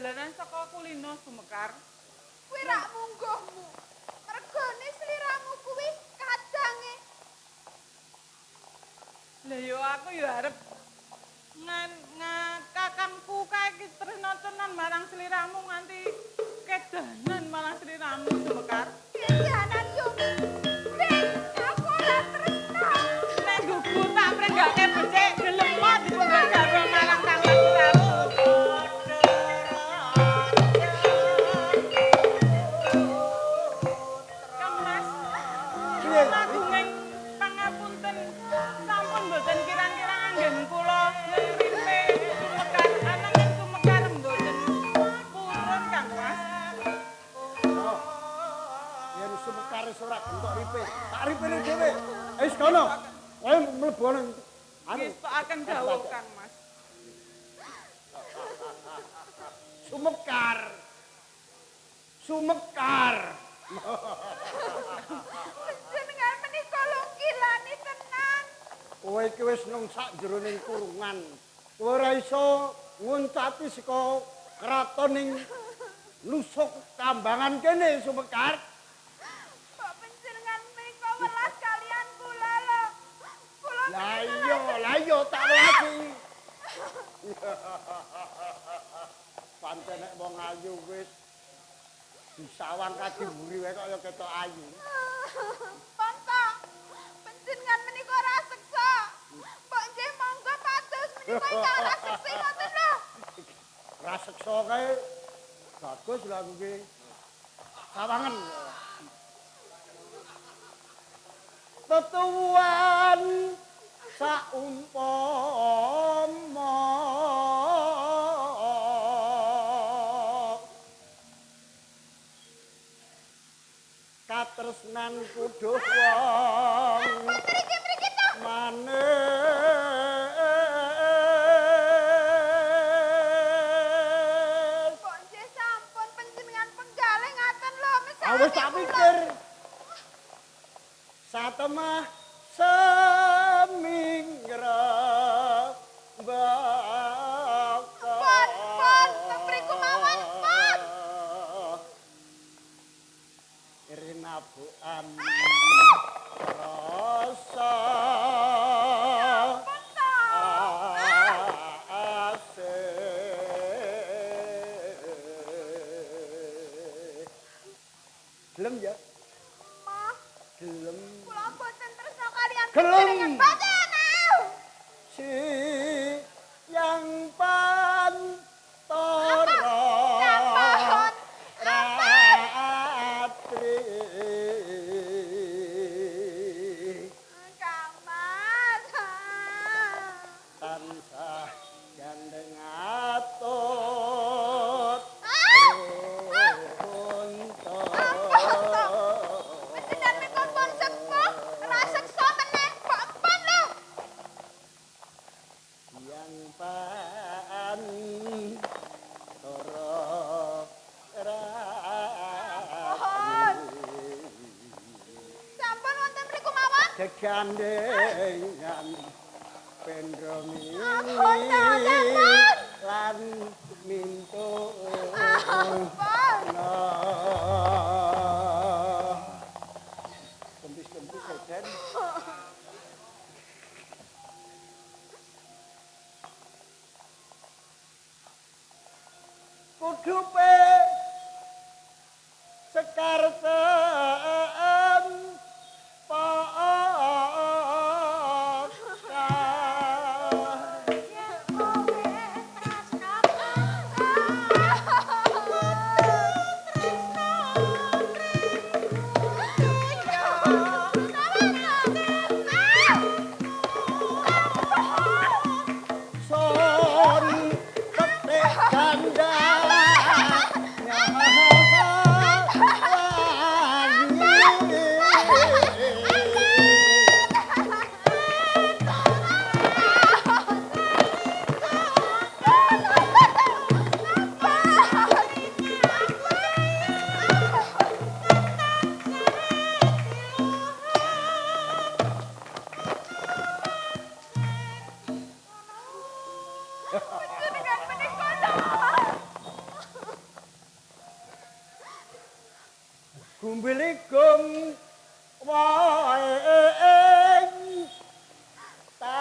Jalaran saka kulino Sumekar. Kuwi rak mungguhmu. Mergone sliramu kuwi kadange. Lah yo aku yo arep ngan kakangku kae iki tresna tenan marang sliramu nganti kedanan marang sliramu Sumekar. Kedanan yo. Wis, aku ora tresna. Nek gugu tak prenggake becik gelem kok dipunggah garwa marang kang sliramu. Kang Mas, Piye? Agunging pangapunten sampun mboten kirang-kirang anggen kula ngrime Sumekar ananging Sumekar mboten purun Kang Mas. Oh. Yen Sumekar wis ora gentok ripe, tak ripene dhewe. Wis kono. Kowe mlebu nang anu. Ngestokaken dawuh Kang Mas. Sumekar. Sumekar. Panjenengan menika lungkilani tenan. Kowe iki wis nang sak jroning kurungan. Kowe ora iso nguncati saka kraton ning Nusuk Kambangan kene Sumekar. Mbok panjenengan menika welas kalian kula lho. Kula Lah menika iya, lah iya tak welasi. Pancen nek wong ayu wis disawang kaki mburi wae kok ya ketok ayu. Ponto. Panjenengan menika ora seksa. Mbok nggih monggo pados menika ingkang ora seksi ngoten lho. Raseksa kae bagus lho aku ki. Sawangen. Tetuwan saumpama katresnan kuduh wong Mriki mriki to. manis. Mbok nggih sampun panjenengan penggalih ngaten lho mesake. Ah, wis tak pikir. Satemah seminggra baka. Pon, pon, teng mriku mawon, pon. Rinabukan rasa Pon to. Asih. Gelem ya? Mah, Gelem. kula mboten tresna kalian Gelem. panjenengan. Boten. Au. Si yang pantara Sampun. ratri. Kang Mas. Tansah gandeng atut Ah! runtut. Panjenengan menika pun sepuh, ora seksa meneh, kok empun lho. Yang pantara ratri. Sampun wonten mriku mawon. Gegandengan pendro Ampun, ta, sampun. lan mintu. Ampun. Kempis-kempis eden. Kudupe sekar Son petik ganda Panjenengan menika lho. Gumbiligung wae ing ta.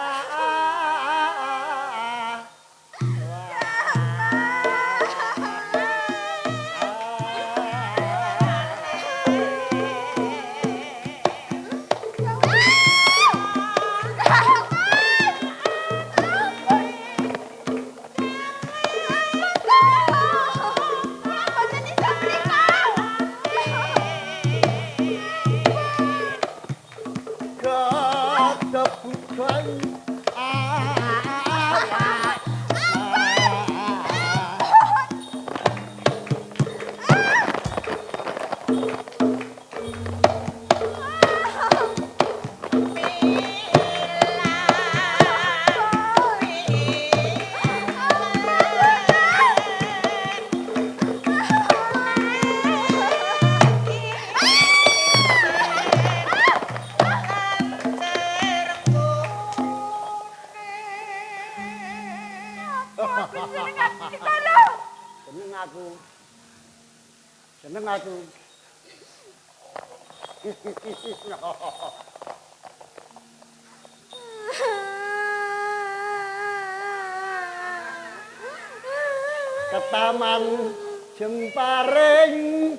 Seneng aku. Seneng aku. Ketaman jemparing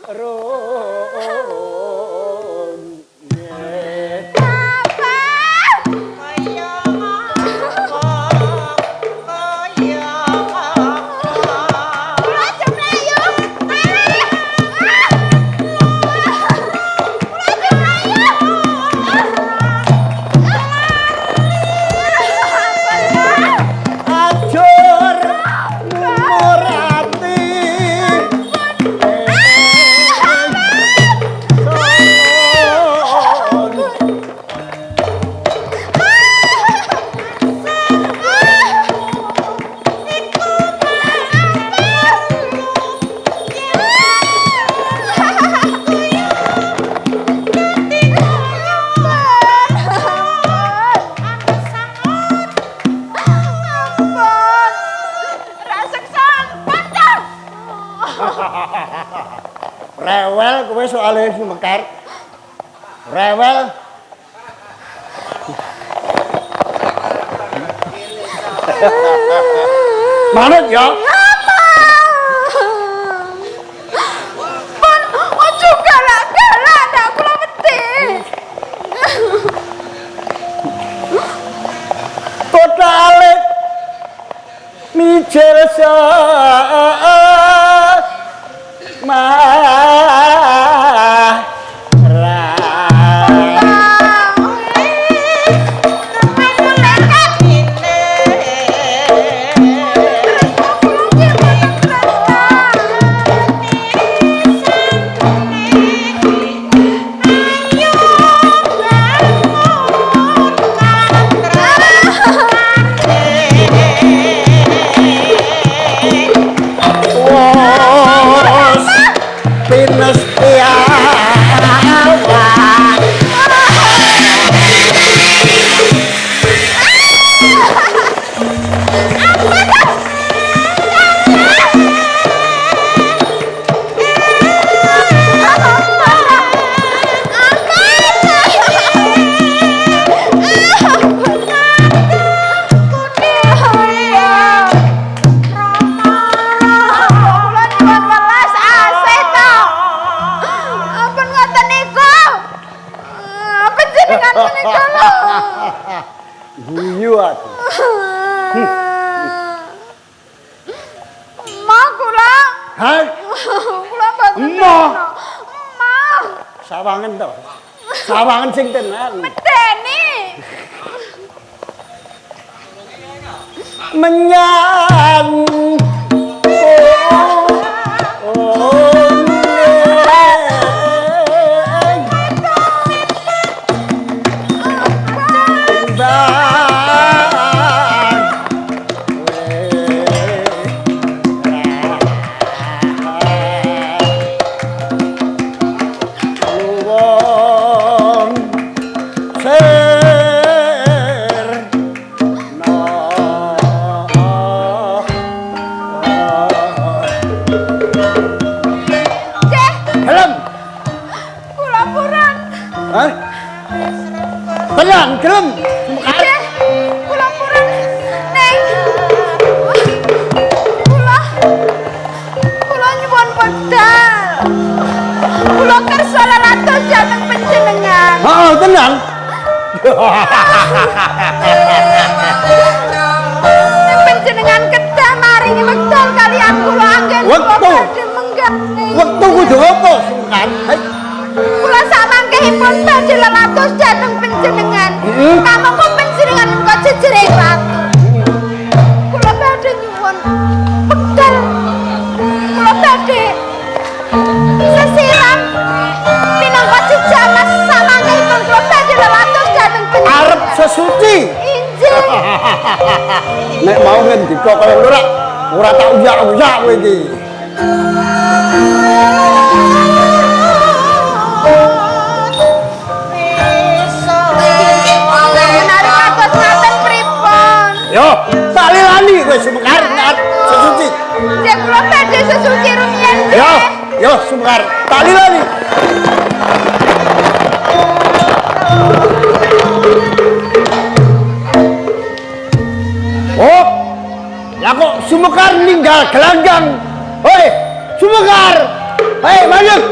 ron. Rewel kowe soalé Sumekar. Rewel. Manut ya. Pun ojo galak-galak ndak kula wedi. Kota alit mijil Guyu aku. Emak kula. Hah? Kula mboten. Emak. Emak. Sawangen to. Sawangen sing tenan. Medeni. Menyang. Sir no. Tenan. Panjenengan kedah maringi wekdal kalian kula anggen kula badhe menggah. Wektu kudu apa, Sumekar? Kula samangkehipun badhe lelatos dhateng panjenengan. Kamangka panjenengan menika jejering ratu. Kula badhe nyuwun wekdal. Kula badhe sesiram minangka jejamas samangkehipun kula badhe lelatos dhateng panjenengan. Arep sesuci. Injih. Nek mau ngendika kaya ngono ora tak uyak-uyak kowe iki. Menawi kados ngaten pripun? Yo, tak lilani kowe Sumekar nek arep sesuci. Nggih kula badhe sesuci rumiyin. Yo, yo Sumekar, tak lilani. Oh, lah kok Sumekar ninggal gelanggang. Hoi, Sumekar. Hei, manut.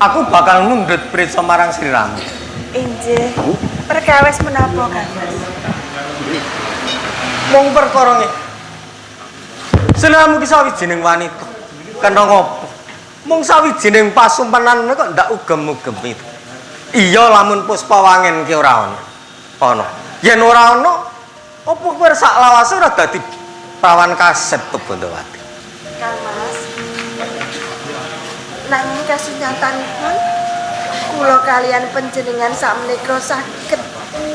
Aku bakal mundhut prisa marang sliramu. Injih. Perkawis menapa, Kang Mas? Mung perkara ngene. Sliramu ki sawijining wanita. Kena ngopo? Mung sawijining pasumpenan kok ndak ugem-ugemi. Iya lamun Puspawangen ki ora ana. Ana. Yen ora ana, apa kowe sak lawase ora dadi prawan kasep to Bondowati? Kang Mas. Nanging kasunyatanipun kula kalian panjenengan sakmenika saged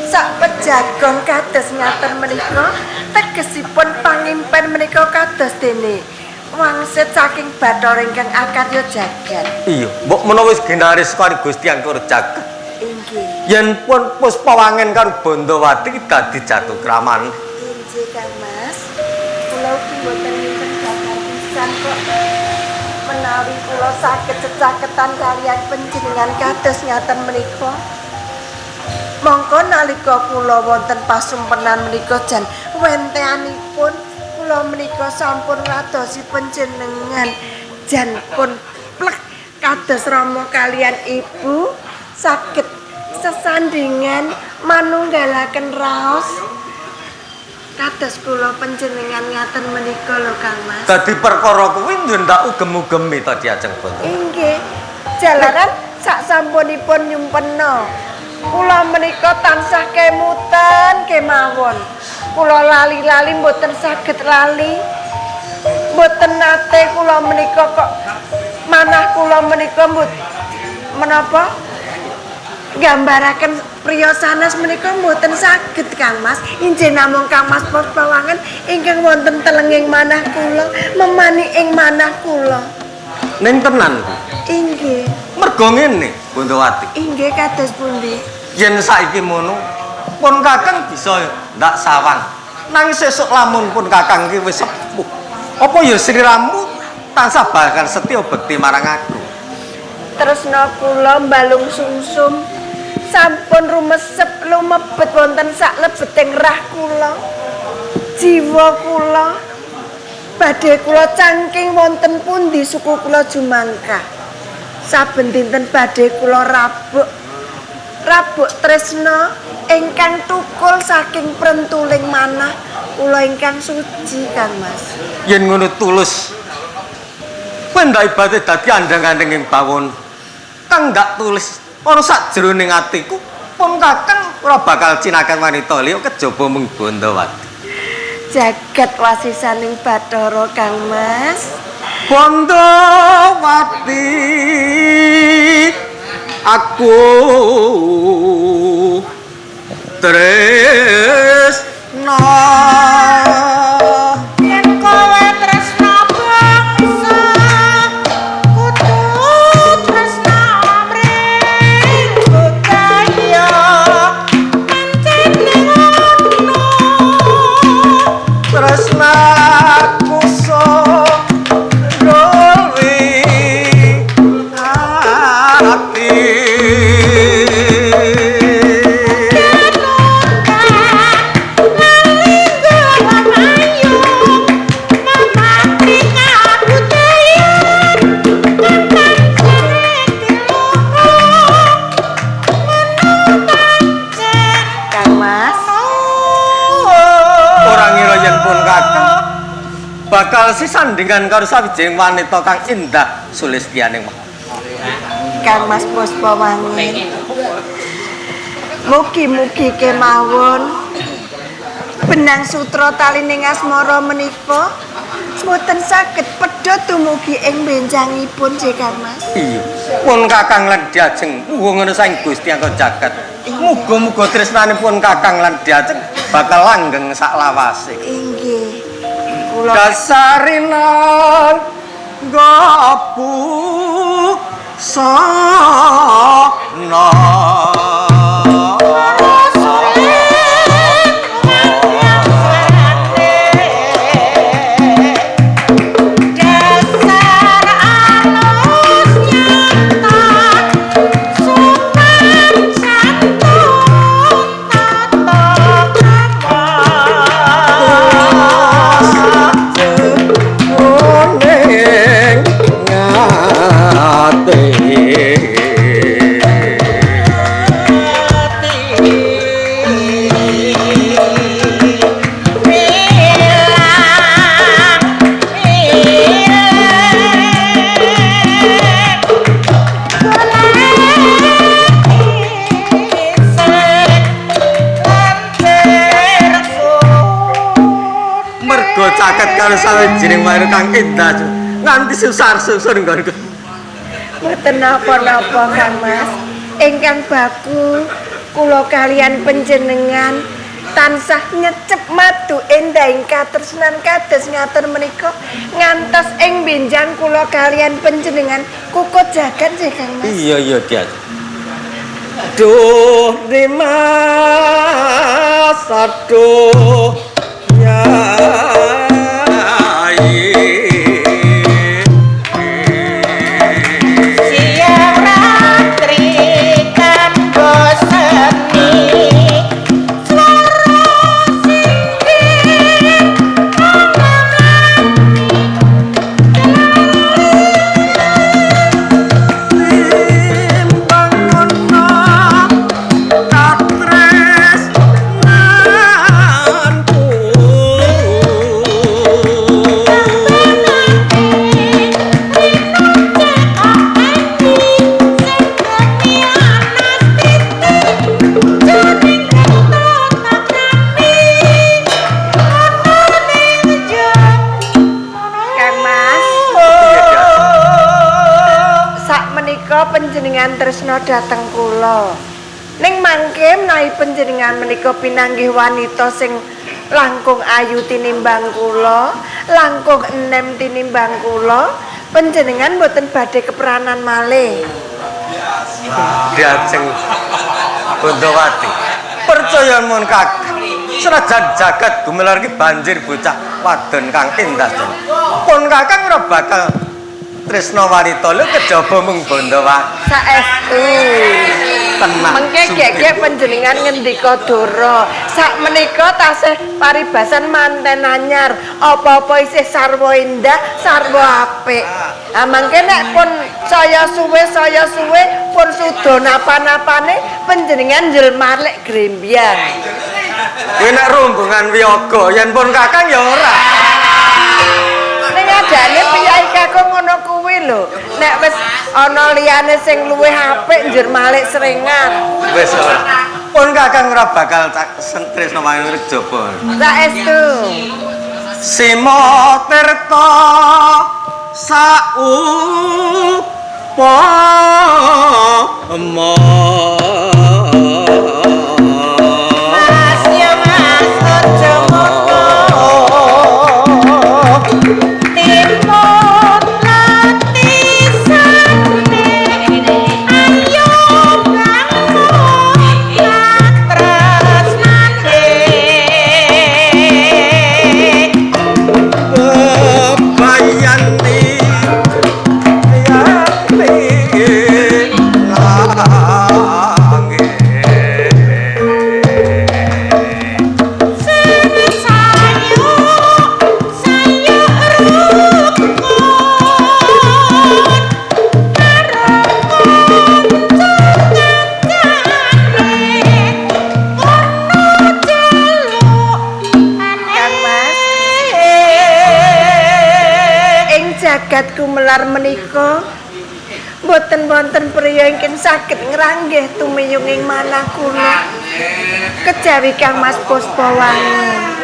sak pejagon kados ngaten menika tegesipun pangimpen menika kados dene wangsit saking Bathara ingkang akarya jagat. Iya, mbok menawa wis ginaris karo Gusti Angkara jagat. Inggih. Yen pun Puspawangen karo Bondowati ki dadi jatuh kraman. Inggih Kang Mas. Kula ugi mboten nyimpen bakal pisan kok. Menawi kula saged cecaketan kalian panjenengan kados ngaten menika. Mongko nalika kula wonten pasumpenan menika jan wenteanipun kula menika sampun ngadosi panjenengan jan pun plek kados rama kalian ibu saged sesandingan manunggalaken raos kados kula panjenengan ngaten menika lho Kang Mas. Dadi perkara kuwi ndak ugem-ugemi ta Diajeng Bondo. Inggih. Jalaran sak sampunipun nyumpena. Kula menika tansah kemutan kemawon. Kula lali-lali mboten saged lali. Mboten nate kula menika kok manah kula menika menapa gambaraken priya sanes menika mboten saged Kang Mas. Injih namung Kang Mas Puspawangen ingkang wonten telenging manah kula, memani ing manah kula. Ning tenan. Inggih. Mergo ngene, Bondowati. Inggih kados pundi? Yen saiki mono, pun Kakang bisa ndak sawang. Nang sesuk lamun pun Kakang ki wis sepuh. Apa ya sliramu tansah bakal setya bekti marang aku? Tresna kula mbalung sungsum sampun rumesep lumebet wonten sak lebeting rah kula. Jiwa kula badhe kula cangking wonten pundi suku kula jumangkah. Saben dinten badhe kula rabuk rabuk tresna ingkang tukul saking prentuling manah kula ingkang suci Kang Mas. Yen ngono tulus kowe ndak ibate dadi andhang-andhang ing bawon kang ndak tulis ana sakjroning atiku pun Kakang ora bakal cinakan wanita liya kejaba mung Bondowati. Jagat wasisaning Bathara Kang Mas. Bondowati aku tresna. Yen kowe tresna bangsa kudu tresna amrih budaya pancen ngono. Tresna kusuri ati. Kang Mas, Ora ngira yen pun kakang bakal sisandingan karo sawijining wanita kang indah sulistyane. Kang Mas Puspa Wangin. Mugi-mugi kemawon benang sutra talining asmara menika mboten saged pedhot dumugi ing benjangipun nggih Kang Mas. Iya. Pun kakang lan diajeng muga ngono saking Gusti Angka jagat. Muga-muga tresnanipun kakang lan diajeng bakal langgeng saklawase. Inggih. Kula Dasarinan gapu sana. Dasar alus nyata sopan santun tata krama. Ning ngati. Ilang ilang golek isek lan tersun. Mergo caket karo sawijining wanita kang indah nganti susar-susur nggonku. Mboten napa-napa Kang Mas. Ingkang baku kula kalian panjenengan tansah nyecep madu endahing katresnan kados ngaten menika ngantos ing benjang kula kalian panjenengan kukut jagat nggih Kang Mas. Iya iya dia. Duh Dimas aduh Nyai. Siang ratri kanggo seni swara singgih Timbang ana katresnanku. Kang Mas, sak menika panjenengan tresna dhateng kula. Ning mangke menawi panjenengan menika pinanggih wanita sing langkung ayu tinimbang kula, langkung enem tinimbang kula, panjenengan mboten badhe kepranan malih. Diajeng Bondowati. Percaya mun kakang. Senajan jagat gumelar ki banjir bocah wadon kang endah. Pun kakang ora bakal tresna wanita lho kejaba mung Bondowati. Saestu. Tenang. Mengke gek-gek panjenengan ngendika dora. Sak menika tasih paribasan manten anyar, apa-apa isih sarwa endah, sarwa apik. Ah mangke nek pun saya suwe pun suda napa-napane panjenengan njelmalik grembyang. Kuwi nek rombongan wiyaga, yen pun kakang ya ora. Ning adane piyai kakung ngono kuwi lho. Nek wis ana liyane sing luwih apik njur malik seringat. Wis ora. Pun Kakang ora bakal tresna marang Rejaba. Saestu. Sima tirta saupama. Mas ya Mas aja ngono. Timun latisane ayo bangun tresnane. Bebayanti yanti langit. Sayu sayu rukun karo kanca kancane kono jalukane. Kang Mas. Ing jagat gumelar menika mboten wonten priya ingkang saged ngranggeh tumiyunging manah kula. Kejawi Kang Mas Puspawangi.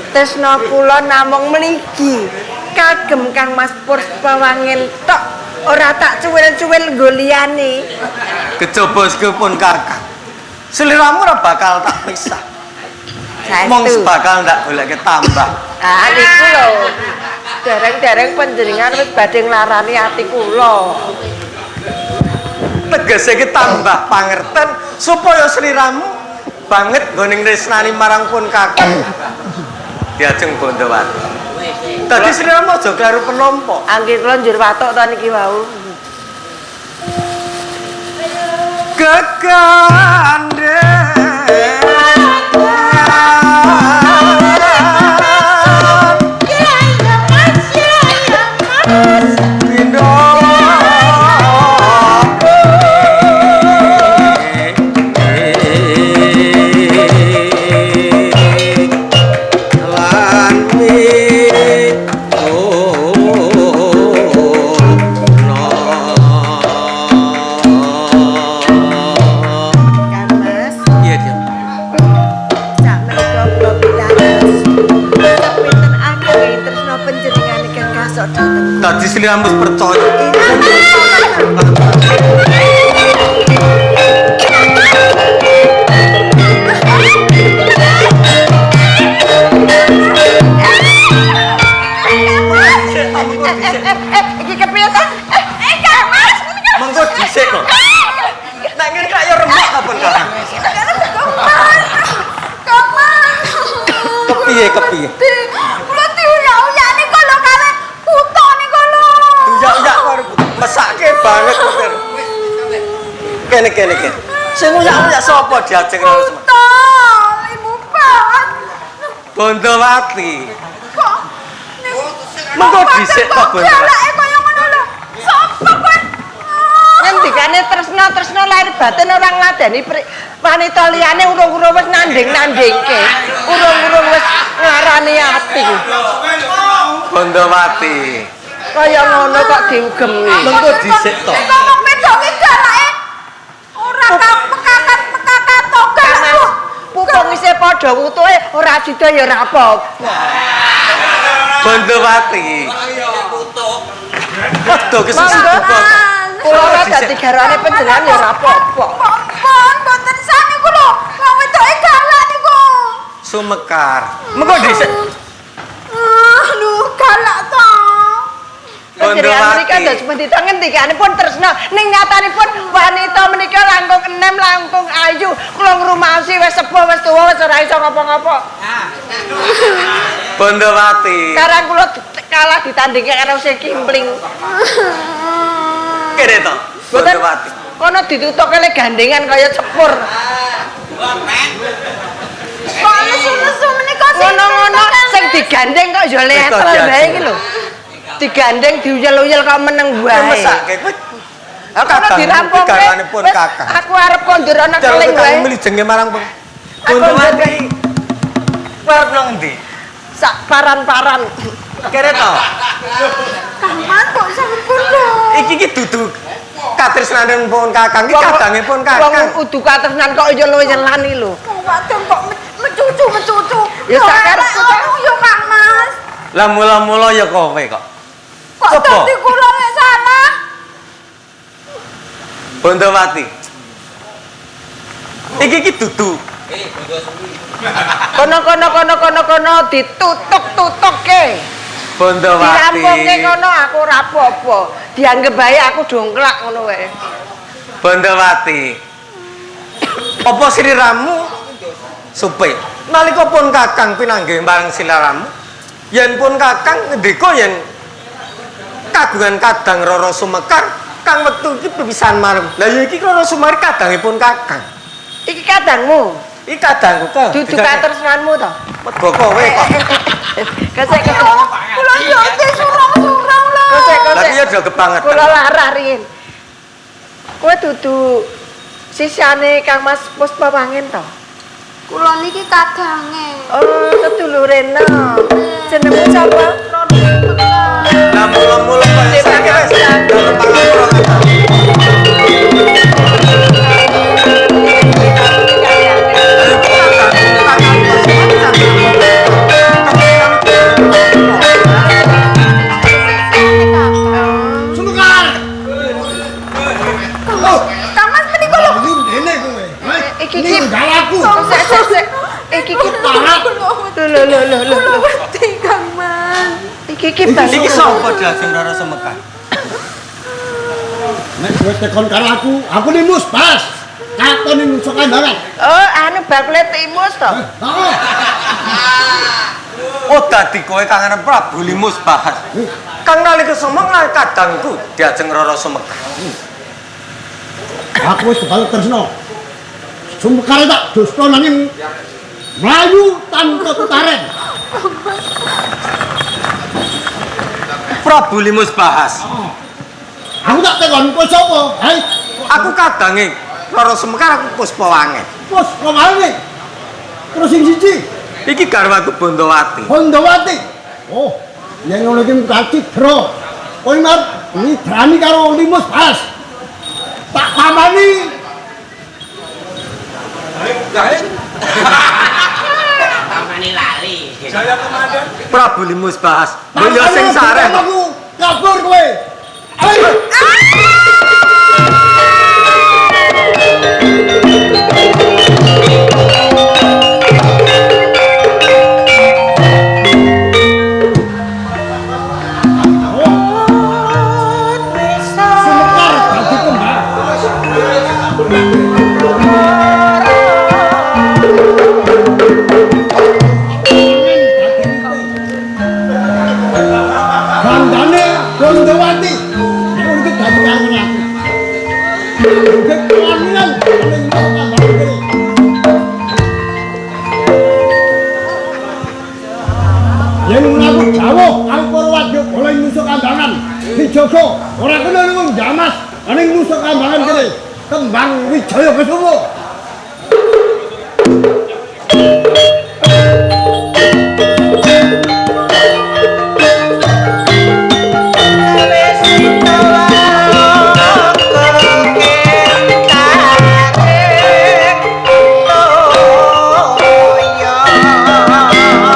Tresna kula namung mligi kagem Kang Mas Puspawangi tok, ora tak cuwil-cuwil nggo liyane. Kejaba pun Kakang. Seliramu ora bakal tak pisah. Mong Saestu. bakal ndak goleke tambah. Ah niku lho. Dereng-dereng panjenengan wis badhe nglarani ati kula. Tegese iki tambah pangerten supaya sliramu banget nggone nresnani marang pun Kakang. Diajeng Bondowati. Dadi sliramu aja kleru penampa. Angge kula njur watuk to niki wau. Gegandeng Ya ya Mas, ya ya Mas. pindho lan mitono. Kang Mas, Iya, Dim. sak menika kula pitados. Sepinten akeh tresna panjenengan ingkang kasok dhateng. Dadi sliramu wis percaya. Iki kepiye ta? Kang Mas, Mengko dhisik kok. Nek ngene kok ya remuk ta pun Kakang. Kang Mas. Kepiye kepiye? Kula diuyak-uyak niku lho kalih buta niku lho. Uyak-uyak karo mesake banget kowe. Kene kene kene. Sing uyak-uyak sapa diajeng karo semua? Buta, ibu banget. Bondowati. Kok Mengko dhisik ta Bondowati. Galake kaya ngono lho. Sapa kowe? Ngendikane tresna-tresna lahir batin ora ngladeni wanita liyane urung-urung wis nanding-nandingke. Urung-urung wis nglarani ati. Bondowati. Kaya ngono kok diugemi. Mengko dhisik to. Nek ngomong wedok ki galake ora pekakat-pekakat to Kang galak. Mas, pupung isih padha wutuhe ora sida ya ora apa-apa. Bondowati. Waduh kesusu Monggo. duka. Kula ora dadi garwane panjenengan ya ora apa-apa. Pon mboten sah niku lho. Wong wedoke galak niku. Sumekar. Mengko dhisik. Aduh, galak to. Panjenengan menika Bondowati. dados pundi to ngendikanipun tresna ning nyatanipun wanita menika langkung enem langkung ayu. Kula ngrumaosi wis sepuh wis tuwa wis ora iso ngopo-ngopo. Bondowati. Sekarang kula kalah ditandingke karo sing kimpling. Kene to. Mboten Bondowati. kono ditutuke le gandengan kaya sepur. Kok nesu-nesu menika sing Ngono-ngono sing digandeng kok ya letel wae iki lho. Digandeng diuyel-uyel kok meneng wae. Mesake kowe. Lah kono dirampungke. Garwanipun Wis, kakang. Aku arep kondur ana Cara keling kakang wae. mlijenge marang Aku Bondowati. Kowe arep nang endi? Sak paran-paran. Kere to. Kang Mas kok sampun lho. Iki ki dudu Katresnane pun Kakang iki kadange pun Kakang. Wong kudu katresnan kok ya luwih nyelan iki lho. Wong wadon kok mecucu-mecucu. Ya sakarepku to. Yo Kang Mas. Lah mula-mula ya kowe kok. Kok dadi kula nek salah? Bondowati. Iki iki dudu. Kono kono kono kono kono ditutuk-tutukke. Bondowati. Dirampungke kono aku ora apa-apa. Dianggep bae aku dongklak ngono wae. Bondowati. Apa sliramu supe? Nalika pun Kakang pinanggih marang sliramu, yen pun Kakang ngendika yen kagungan kadang Rara Sumekar kang wektu iki pipisan marang. Lah ya iki Rara Sumekar kadange pun Kakang. Iki kadangmu. Iki kadangku kang. Dudu katresnanmu to. Mergo kowe kok. Kesek kesek. Kula yo surang-surang lho. Kesek Lah kesek. iya do kebangetan. Kula larah riyin. Kowe dudu sisane Kang Mas Puspawangen to? Kula niki kadange. Oh, sedulure no. Jenengmu sapa? Lah mula-mula kok saiki wis dalem pangapura Kakang. Sumekar. Oh, Kang Mas menika lho. ini ngene kowe. Iki iki Ninggal aku. Sek sek sek. Iki iki Parah. Lho lho lho lho. Kula wedi Kang Mas. Iki iki bang. Iki sapa Diajeng Rara Sumekar? Nek kowe tekon karo aku, aku limus pas. Katon ning Nusa Kambangan. Oh, anu bakule timus to. Heeh. Oh dadi kowe kangen Prabu Limus Bahas. Kang nalika sumeng kadangku Diajeng Rara Sumekar. Aku wis kebal tresno. Sumekar tak dusta nanging mlayu tanpa tutaren. Prabu Limus Bahas. Aku tak tekon kowe sapa? Hei, Aku kadange Rara Sumekar aku Puspawangen. Puspawangi. Terus sing siji, Iki garwaku Bondowati. Bondowati. Oh, yen ngono iki kacidra. Kowe arep nidrani karo Limus Bahas. Tak pamani. Prabu Limus Bahas. Lho ya sing sareh kok. Aku kabur kowe. Ayo. Sumekar dadi kembang. Gandane Bondowati. Nek iki dadi kangen aku. Iki kaminan ning Kambangan kene. Yen aku jawuh karo para wadya oleh Nusa Kambangan. Dijaga ora kena wong jamas ning Nusa Kambangan kene. Kembang Wijaya Kusuma.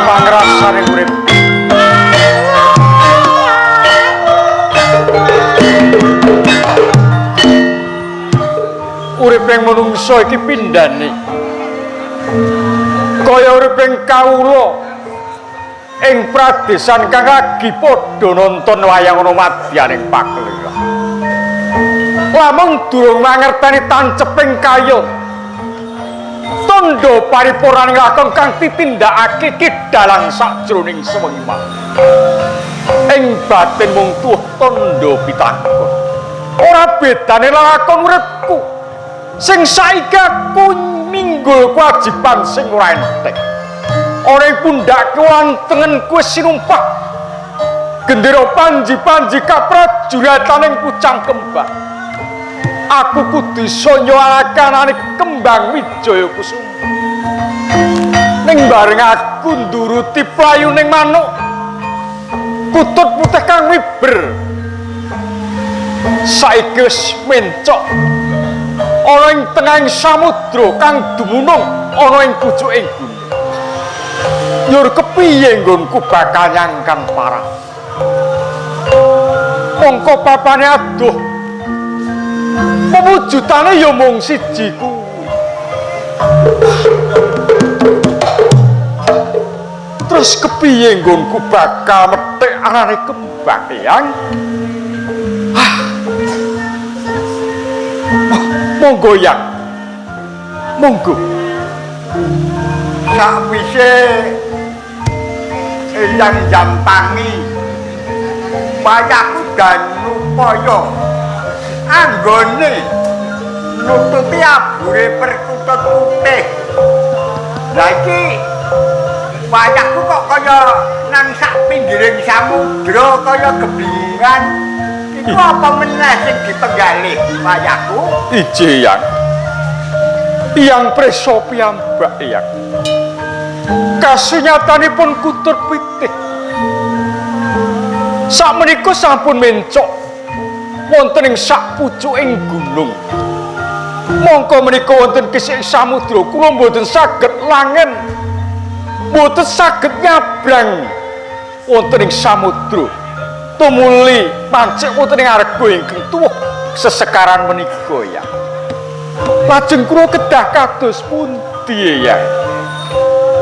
Pangrasane urip. Uriping manungsa iki pindhane. Kaya uriping kawula ing pradesan kang lagi padha nonton wayang ana madyaning pakeliran. Lamun durung mangerteni tanceping kaya tandha paripurnaning lakon kang ditindakake ki dalang sakjroning sewengi mau. Ing batin mung tuwuh tandha pitakon. Ora bedane lakon uripku sing saiki aku minggul kewajiban sing ora entek. Ora ing pundhakku lan tengenku wis sinumpak gendera panji-panji kaprajuritaning pucang kembang. Aku kudu iso nyuwarakanane kembang Wijaya Kusuma. Ning bareng aku nduruti playuning manuk kutut putih kang wiber. Saiki wis mencok ana ing tengahing samudra kang dumunung ana ing pucuking gunung. Nyur kepiye nggonku bakal nyangkan parah. Mongko papane adoh. Pewujudane ya mung siji kuwi. Terus kepiye nggonku bakal methik arane kembang yang? Monggo yang. Monggo. Sakwise Eyang jampangi wayahku Danupaya anggone nututi abure perkutut putih. Lah iki wayahku kok kaya nang sak pinggiring samudra kaya kebingungan. Iku apa meneh sing dipenggalih wayahku? Ije yang. Yang preso piyambak yang. Kasunyatanipun kutur pitih. Sakmenika sampun mencok wonten ing sak pucuking gunung. Mongko menika wonten kisih samudra kula mboten saged langen. Mboten saged nyabrang wonten ing samudra. Tumuli pancik wonten ing arga ingkang tuwuh sesekaran menika ya. Lajeng kula kedah kados pundi ya?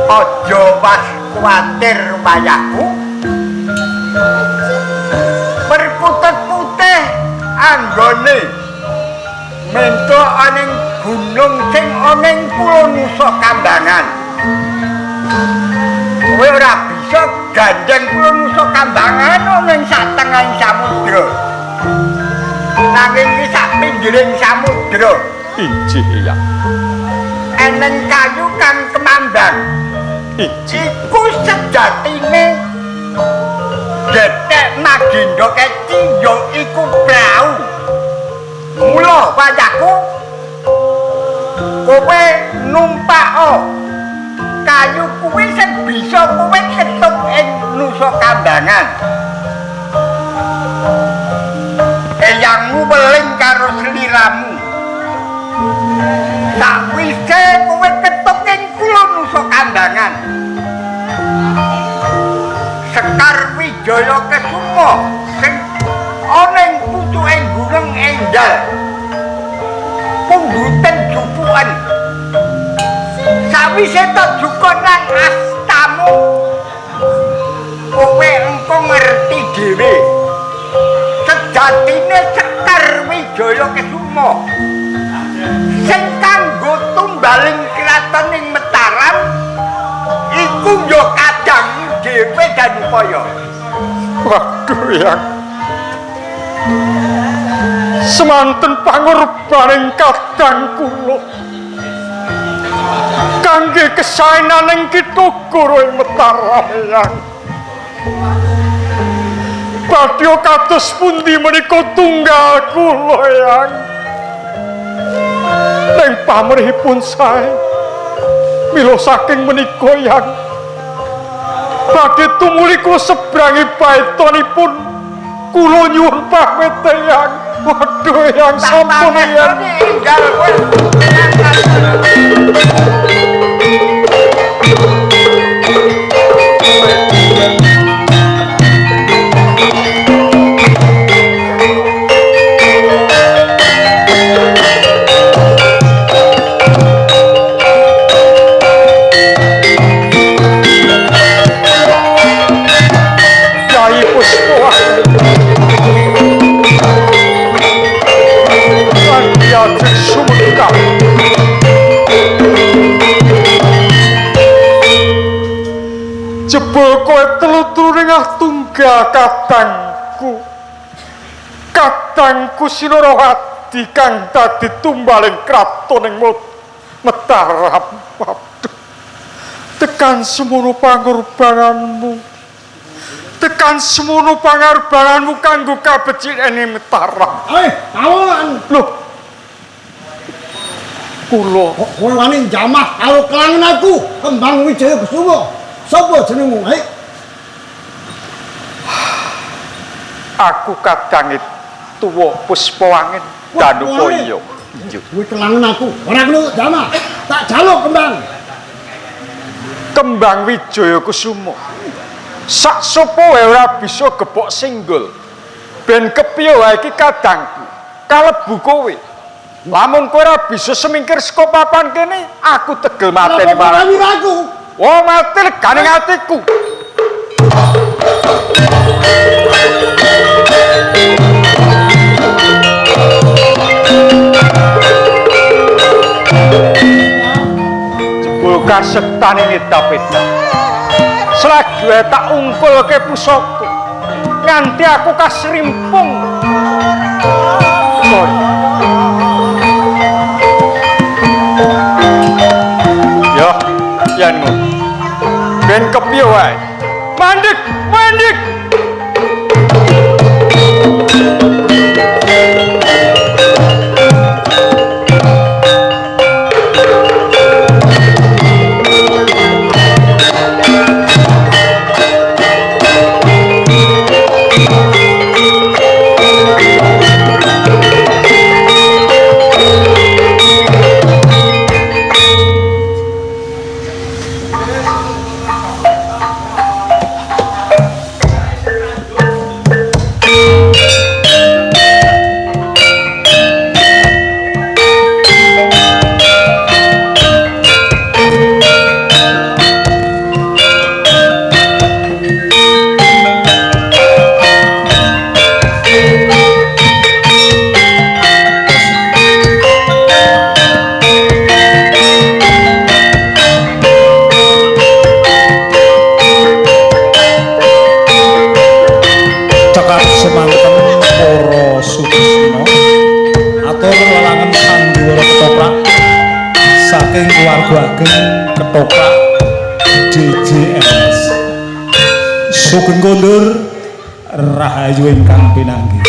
Aja was kuwatir wayahku. Perkutut putih anggone mentok aning gunung sing ana ing Pulo Nusa Kambangan. Kowe ora bisa gandeng Pulo Nusa Kambangan ana ing satengahing samudra. Nanging iki sak pinggiring samudra. Injih ya. Eneng kayu kang kemambang. Iku sejatine getek Magindha Keci ya iku prau. Mula wayahku kowe numpako kayu kuwi sing bisa kowe ketuk ing Nusa Kambangan. Eyangmu weling karo sliramu. Sakwise kowe ketuk ing Pulo Nusa Kambangan, Sekar Wijaya Kesuma sing ana ing pucuking gunung Enggal pundhuten jupuken. Sawise tok jukut nang astamu, kowe engko ngerti dhewe sejatine Sekar Wijaya Kesuma sing kanggo tumbaling kraton ing Mataram iku ya kadangmu dhewe Danupaya. Waduh yang. Semanten pangorbaning kadang kula kangge kesaenaning kitha Goro ing Mataram yang. Badhe kados pundi menika tunggal kula yang. Ning pamrihipun sae mila saking menika yang badhe tumuli kula sebrangi baetonipun kula nyuwun pamit yang. Waduh yang sampun yang. Enggal kowe. Kyai Puspa Ajeng sumekap. Jebul kowe telu-telu tunggal kadangku. Kadangku Sinorowati kang dadi tumbaling kraton ing Mataram. Waduh. Tekan semono pangorbananmu. Tekan semono pangorbananmu kanggo kabecikan ing Mataram. Tawon. Loh. Kula kok kowe wani njamah karo kelangan aku, Kembang Wijaya Kesuma. Sapa jenengmu? Hei. Aku kadang tuwa Puspawangen Danupaya. Iya. Kowe kelangen aku. Ora kena jama. Tak jaluk kembang. Kembang Wijaya Kusuma. Sak sapa wae ora bisa gebok singgul. Ben kepiye wae iki kadangku. Kalebu kowe. Lamun kowe ora bisa semingkir saka papan kene, aku tegel mateni marang. Aku. Wah, mati legane atiku. Jebul kasektane ngedap-edap. Selagi wae tak ungkulke pusaka, nganti aku kasrimpung. Yo, yen ngono. Ben kepiye wae. Mandek, mandek. Cekap semanten para sutrisna atur lelangan sandiwara ketoprak saking keluarga ageng ketoprak DJMS. Sugeng kondur rahayu ingkang pinanggih.